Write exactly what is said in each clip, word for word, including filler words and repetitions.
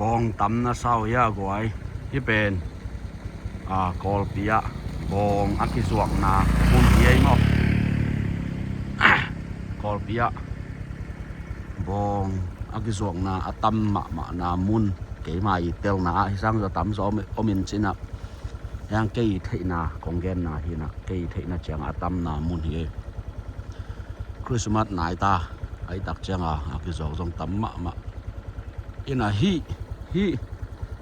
Bawng tamna sau hia guai. Hih pen, a, Kawlpi ah bawng a kizuakna mun hi ei maw. Kawlpi ah bawng a kizuakna a tam mahmahna mun, keima i telna ah hi sang zaw tam zaw om, om in cin ah. Hiang kei theihna kong genna hi in ah, kei theihna ciang a tamna mun hi ei. Christmas nai ta, a i tak ciang a, a kizuak zong tam mahmah. Ina hih, hih,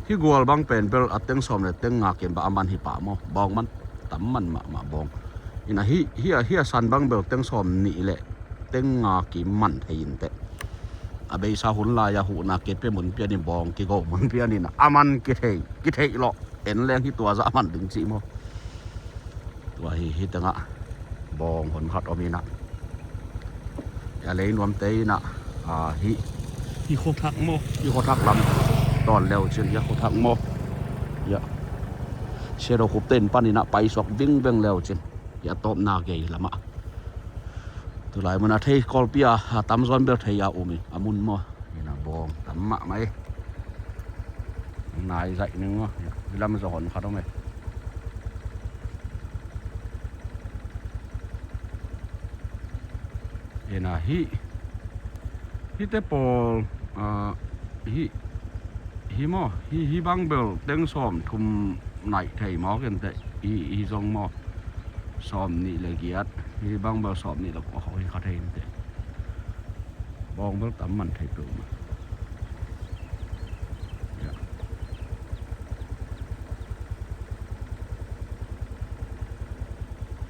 hih gual bang pen bel a teng sawm le teng nga kim bang a man hi pah maw. Bawng man tam man mahmah bawng. Ina hih, hih a, hih a san bang bel teng sawm nih le teng nga kim man thei in teh. A beisa hun lai a huhna kei pia mun pian in, bawng kigo mun pian in a man kithei, kithei lawh. En leng hi tua zah man ding cih maw. Tua hi, hi tengah bawng hon khat om in ah. A lei nuamte in ah, a, hi, hi khuathak maw, hi khuathak lam tawn leu cin, hi khuathak maw. Hi a, Shadow Khup ten pan in ah paisuak vingveng leu cin. Hi a tawpna gei lamah. Tulai mun a thei Kawlpi a, a tamzaw in bel thei a um in a mun maw. Ina bawng tam mahmah ei. Nai zaih ning maw. Hi lam zaw hon khat om ei. Ina hih, hihte pawl, a, hih, hih maw, hih, hih bang bel teng sawm thum naih thei maw ken teh. Hih, hih zong maw, sawm nih le giat. Hih bang bel sawm nih le kua khawng hi kha thei in teh. Bawng bel tam man thei peuh mah.